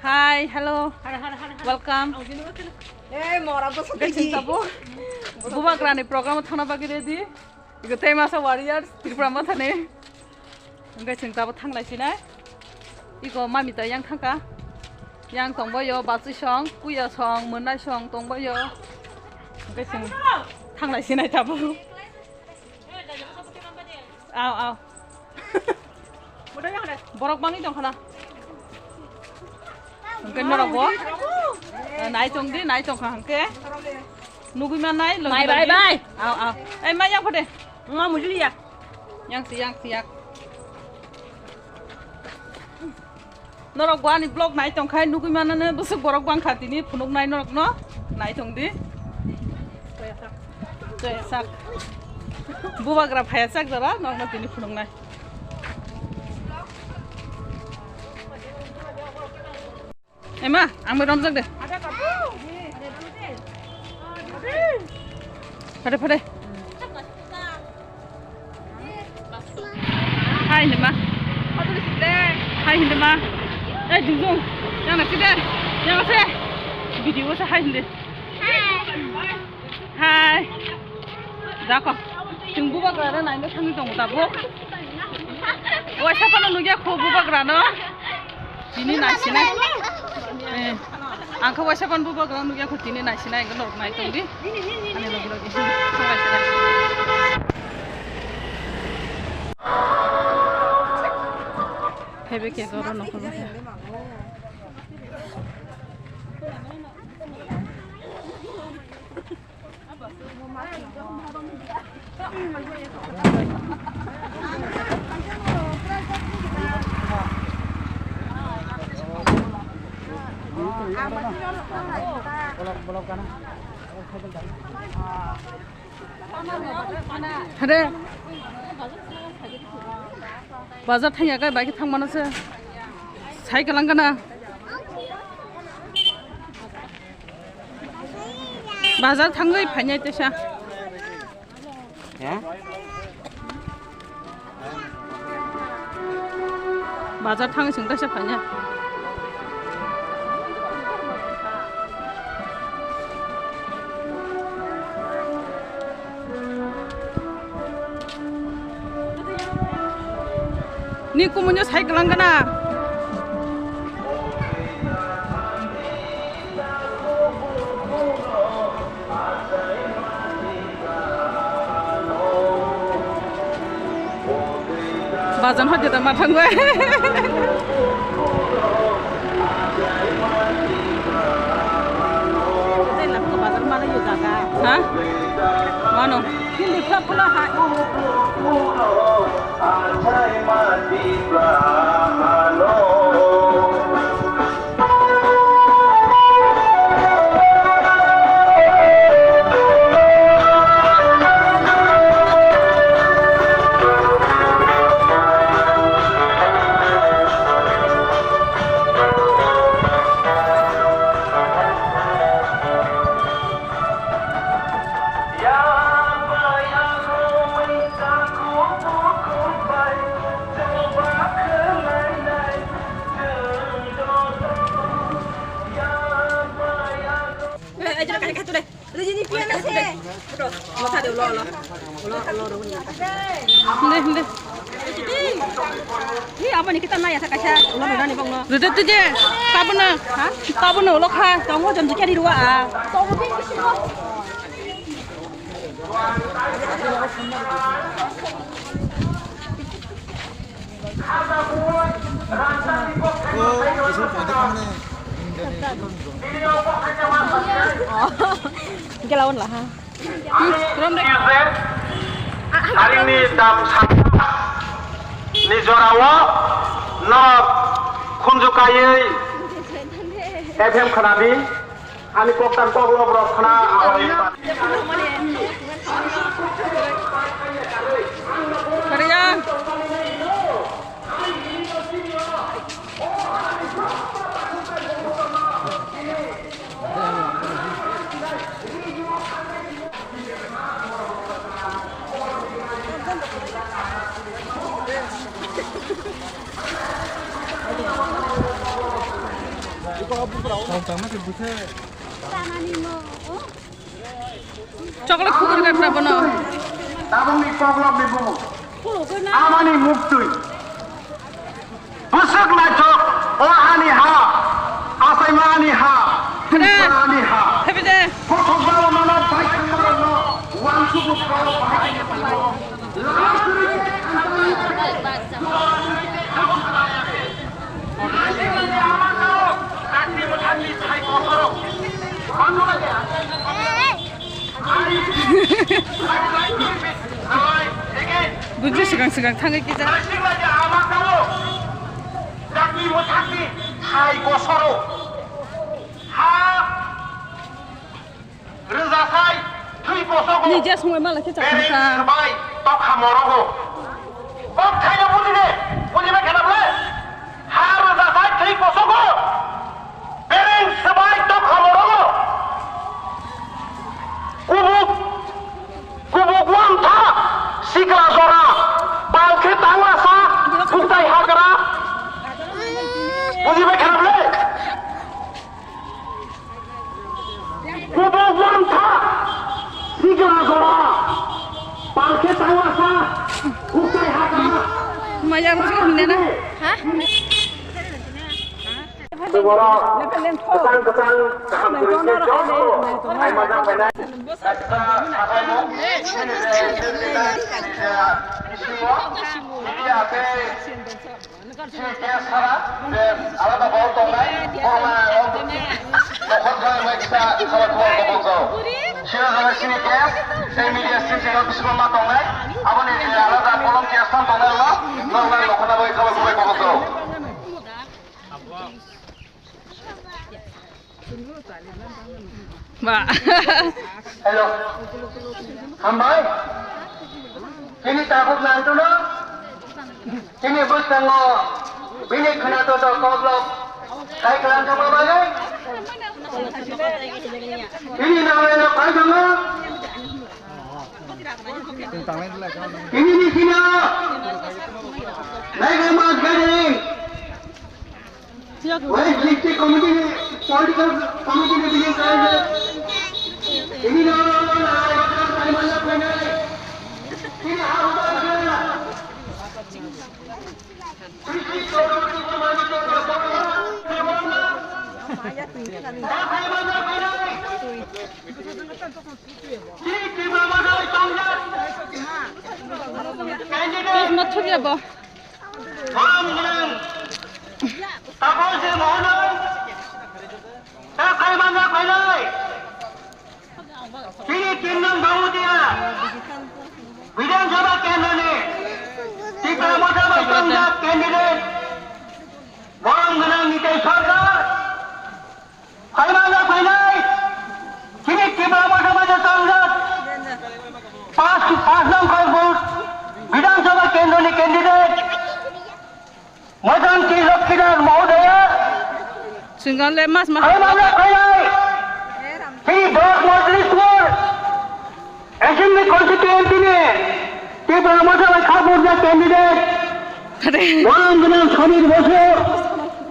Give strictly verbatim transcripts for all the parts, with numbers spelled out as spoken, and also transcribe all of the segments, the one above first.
Hi, hello. Welcome. Hey, mora bwswk. Hwnkhe chwng tabuk Bubagrani program o thangna bagwi ready. Iko tei masa warriors Tripura Mothani. Hwnkhe chwng tabuk thanglai sinai. Iko mami ta yang thangkha. Yang tongbaio, bachwi song, puya song, mwnai song tongbaio. Hwnkhe chwng thanglai sinai tabuk. Aw, aw. Borok bangwi tongkha na. Hwnkhe norok bo, eh, nai tong di, nai tongkha hwnkhe. Nugwi mannai, logi logi. Bye, bye, bye. Aw, aw. Ei, ma yang phode. Ma mujuli ya. Yang si, yang si, yang. Norok bo ani vlog nai tongkhai nugwi manane bwswk borok bangkha tini phunuknai norokno nai tong di. Chaya sak. Bubagra phaya sak jora norokno tini phunuknai. Ema, ang bai romjak de. Phade, phade. Hai hindi ma. Hai hindi ma. Eh, jung jung. Yang nak sih deh. Yang sih. Video sih hai hindi. Hai. Dako. Chwng bubagra naina thangwi tongo tabuk. Waisa phano nukya kho bubagrano. Tini naisinai. Eh, ang khe waisa phano bubagra nukya kho tini naisinai, ang norok nai tongdi. Ani logi logi. Phaibai khe goro nokol. Hade. Bazar thangya kai bai khe thangmano se. Sai kalang kana. Bazar thangwi phainai tesa. Bazar thangwi chwng tesa phainai. Ni kumunyo sai kalang kana. Bazan hojeda ma thangwi. Tei lama bazar mana yo jaga. Ha? Mano. Hindi pula pula ha. Hindi, hindi. Hi, abo ni kita naya sa kaisa. Ulo rwna ni bongno. Rwde tuje. Tabukno. Ha? Tabukno ulo kha. Tongo jom jikya ri rwa a. Hingke lawan lah, ha. Rom de. Haringni dam saka ni jorao norok khunju kaiwi F M khwnadi. Ani koktan koklob rok khna. Kariya. Chocolate khugurgatna bono. Tabukni koklopni bumung. Amani muktwi. Bwswk naithok, o hani ha, achaimani ha, Hede. Twiphani ha. Hebede. Kothok balo mano, bai thangmano, wansuk bwskango bahai khe. Buji swkang swkang thangwi kisa. Rwjasai thwi posogo. Ni je songwi mala khe chakha. Bereng swbai tokha morogo. Kok thaino buji de, buji bai khana bole. Ha rwjasai thwi posogo. Bereng swbai tokha morogo. Kubuk, kubuk wantha sikla jora. Bal khe tangla sa, buktai hagra. Buji bai khana bole. Kubuk wantha sikla jora, palkhe tawasa, ukai haka. Maya buji hwnne na? Ha? Tuboro kwchang kwchang kaham kwrwi khe joto hai majang phainai. Media tei Sini guest sara, je alada bol tongnai, korma rok, nokhor khlai mai kisa khabar khobor kobol jao. Sini jora sini guest, tei media sini jora bisingo ma tongnai, aboni je alada kolom guest sam tongnai rok, nok lai nokhorna bai khabar khobor kobol jao. Ba. Hello. Hambai. Bini tabuk nangtono. Bini bwskango bini khwnato to koklok. Kai kwlangtongma bagwi. Bini nangnairok kai tongo. Bini bisino. Naigama gathering. West District Committee ni political committee ni meeting khlai khe tini no no no no no no no no no. Tini ha ha ha. District Committee ni meeting khlai khe tini no no no no no no. Tini Tipra Motha bai tongjak. Candidate. Borom gwnang Taposi Mohoday, ta khaimanya khainai. Chini tin nong Dawodia Bidhan Sabha kendroni Tipra Motha bai tongjak candidate borom gwnang Nitai Sarkar. Phaimanya phainai, chini Tipra Motha bai tongjak pas, pas nong Kharagpur Bidhan Sabha kendroni candidate Madanti Lokkhidar Mohodaya. Singale mas ma. Phaimanya phainai, chini Block Majlishpur Assembly Constituency ni Tipra Motha bai kha burjak candidate. Are. Borom gwnang Samir Bosu.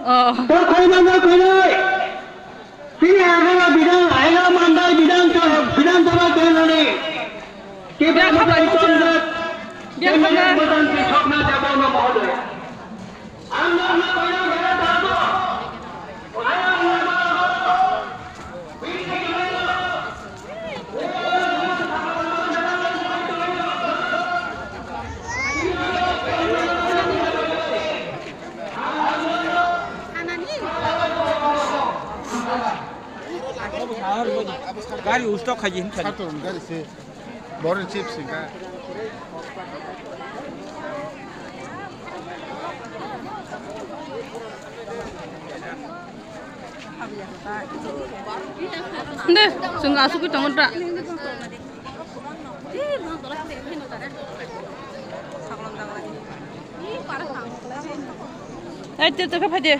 Oh. Ta khaimanya phainai. Tini agala bidang, agala mandal bidang, bidang sabha kendroni. Tipra Motha bai tongjak. Biar khamna. Madanti Swapna Debbarma Mohodaya. Ang nokna paina gaya dado. Ayang nama. Gari ustok khaji hin khaji. Gari se. Boring chips ka. Nde, chwng asugwi tongo da. Ai, te, te, khe phai de.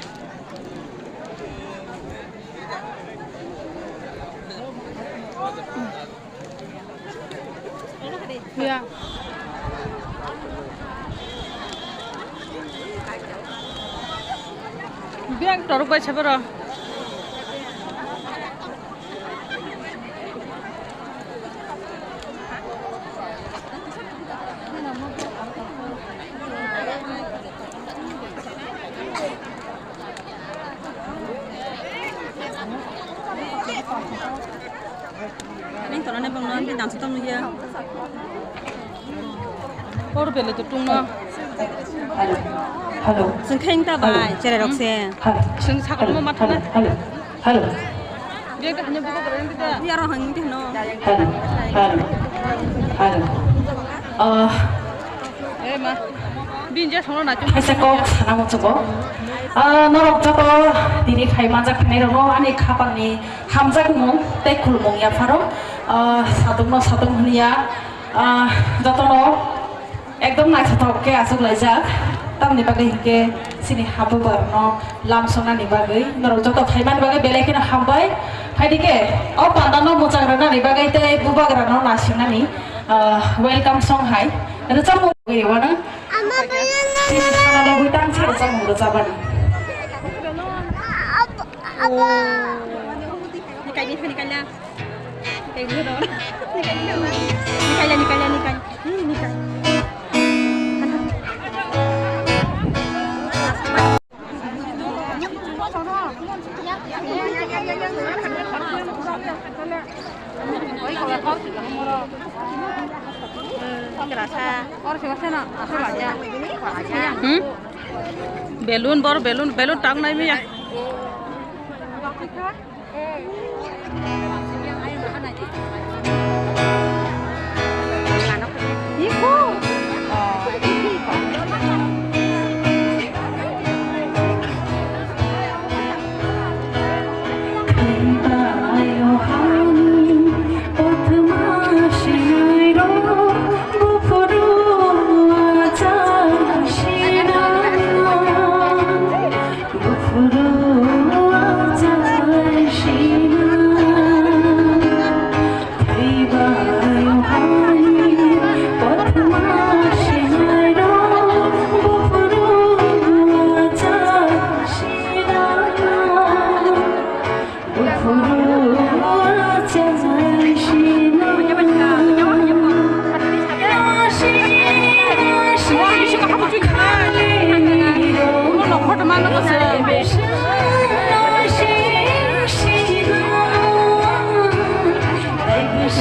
Ya. Bag torok bai se boro. Ane bangno ang dance tong ya. Por bele to tungno. Hello. Hello. Sengkheng ta bai, chere rok se. Hello. Seng sakal mo matana. Hello. Hello. Dia ka hanya buka keren kita. Dia roh hang kita no. Hello. Hello. Hello. Ah. Eh ma. Binja sono na chung. Kaisa kok sana mo chubo. Ah, norok joto tini khai manjak phainai rokno ani khapangni hamjakmung tei khulumung yapharo, ah, satung no satung hwnwi ya, ah, jotono ekdom naithothok khe achuk laijak. Tamni bagwi hinkhe chini habubarno lam songnani bagwi norok joto phaimani bagwi belai kheno hambai. Phaidi khe o pandano mwchang rwnani bagwi tei bubagrano nasingnani, ah, welcome song hai rwchapmung rwui rwano. Chini sana bagwi tangsa rwchapmung rwchapani. Nikai, nikai, nikai, nikai. Nikai, nikai, nikai. Hmm, nikai. Hmm? Balloon, bor balloon, balloon tang nai miya.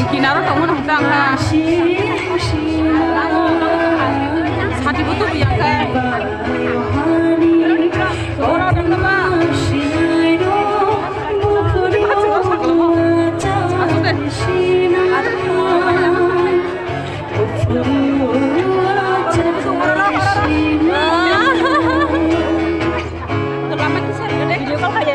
Kinaro tongmani hwnkha ang kha. Sati bo tubu yang kha. Oro tongma. Asuk de. Video call khaide.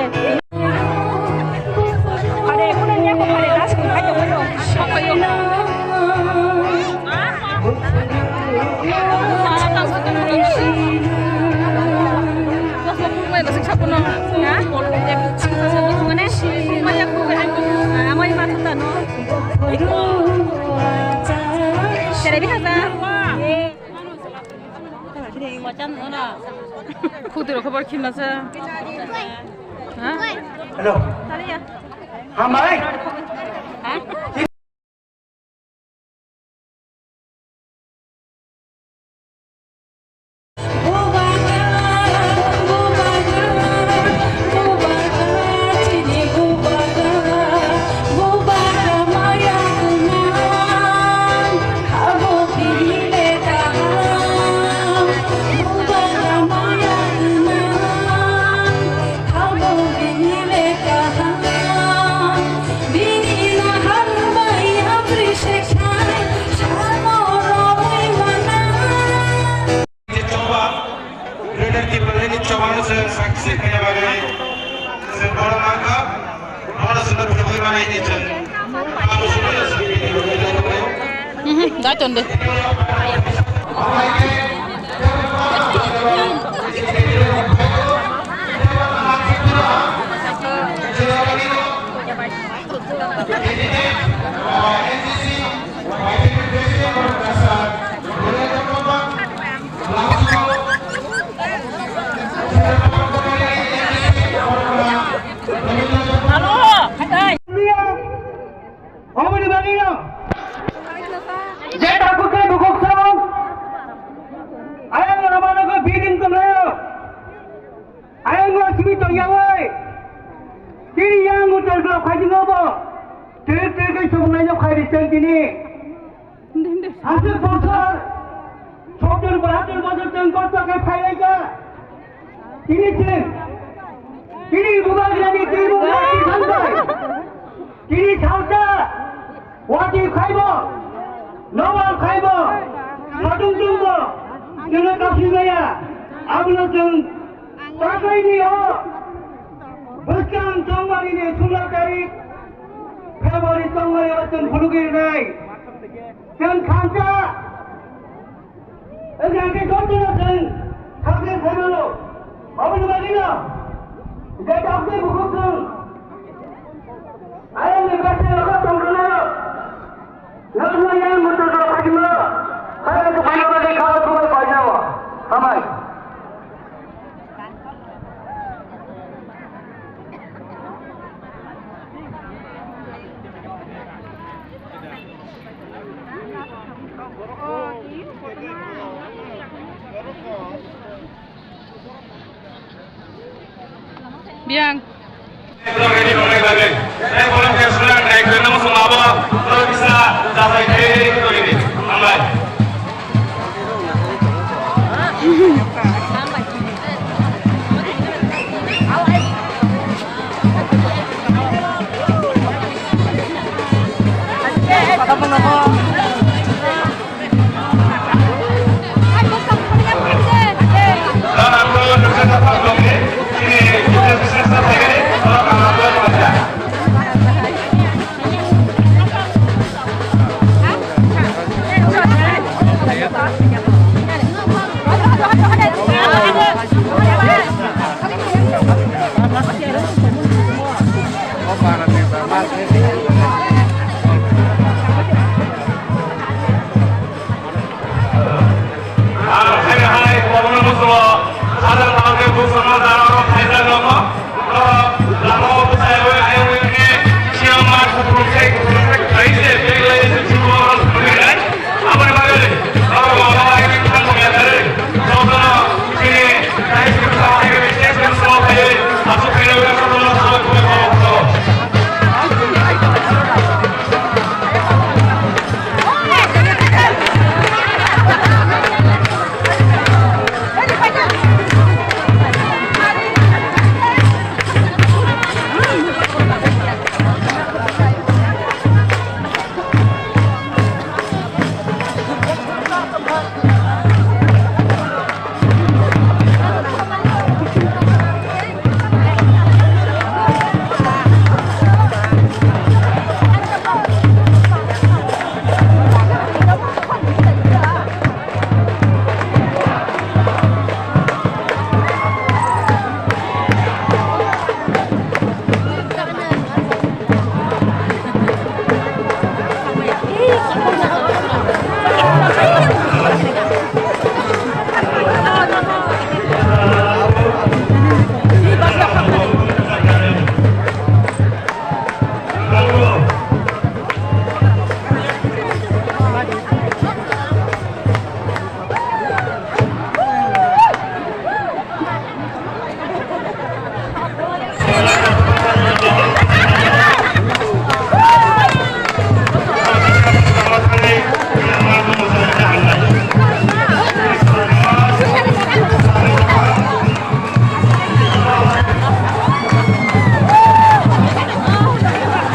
Khudiro khobor khimnasa. Ha? Hello. Hambai. Ha? Choba, Greater Tipraland ni choba no se sakse kaya bagwi se boro mangkha, boro sundor phunugwi manai ni chwng. Mhm, dai ton de. Oboni bagwino je takhuk khe bukhuk song, ayang rwmano khe biding tonglaio, ayang no simi tongyaui, chini yang utar glak phaijingo bo. Twi twi khe chwng naino khai ri chwng tini. Aswk bosor, sottor bahattor bosor chwng kosto khe phailaikha. Tini chwng, tini bubagrani twi mung twi thanbai. Tini salsa, wati khaibo, nowal khaibo, satung tungbo, chwngno kaphi maya. Abono chwng takhai ni o bwskang chongmani ni sulo tarik February chongmani o chwng phunugwi rwnai. Chwng khamsa, wngkha khe jotono chwng sakhe khaimano. Aboni bagwino je tokni bukhuk chwng ayang ni bwskango tongthokno nokno yang muitu rok khaima. Khaina bagwi kha kubai painao. Hambai. Biang.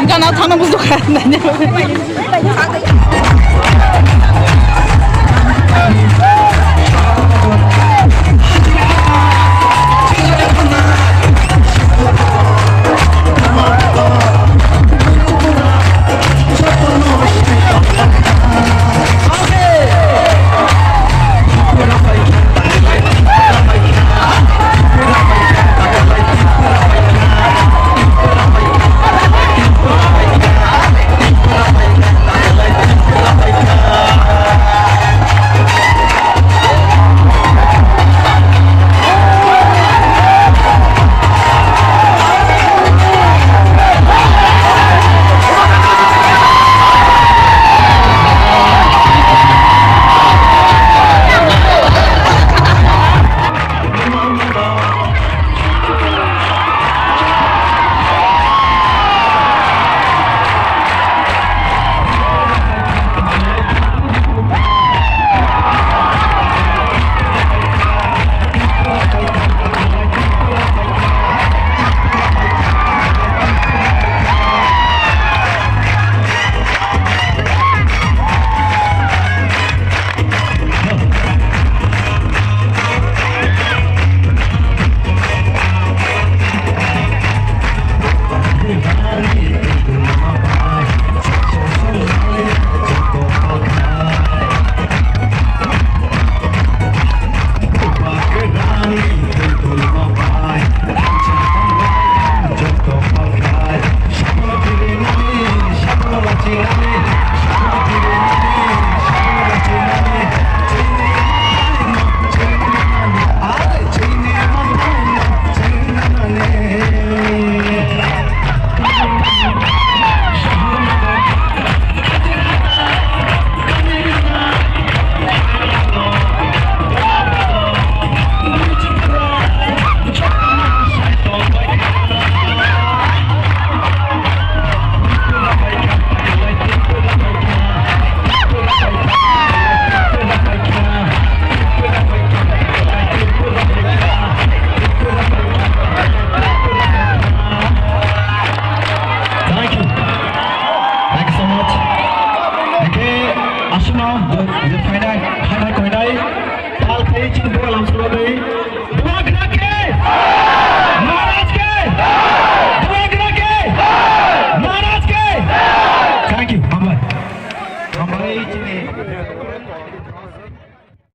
Gana thana bujo kha nanya. Chini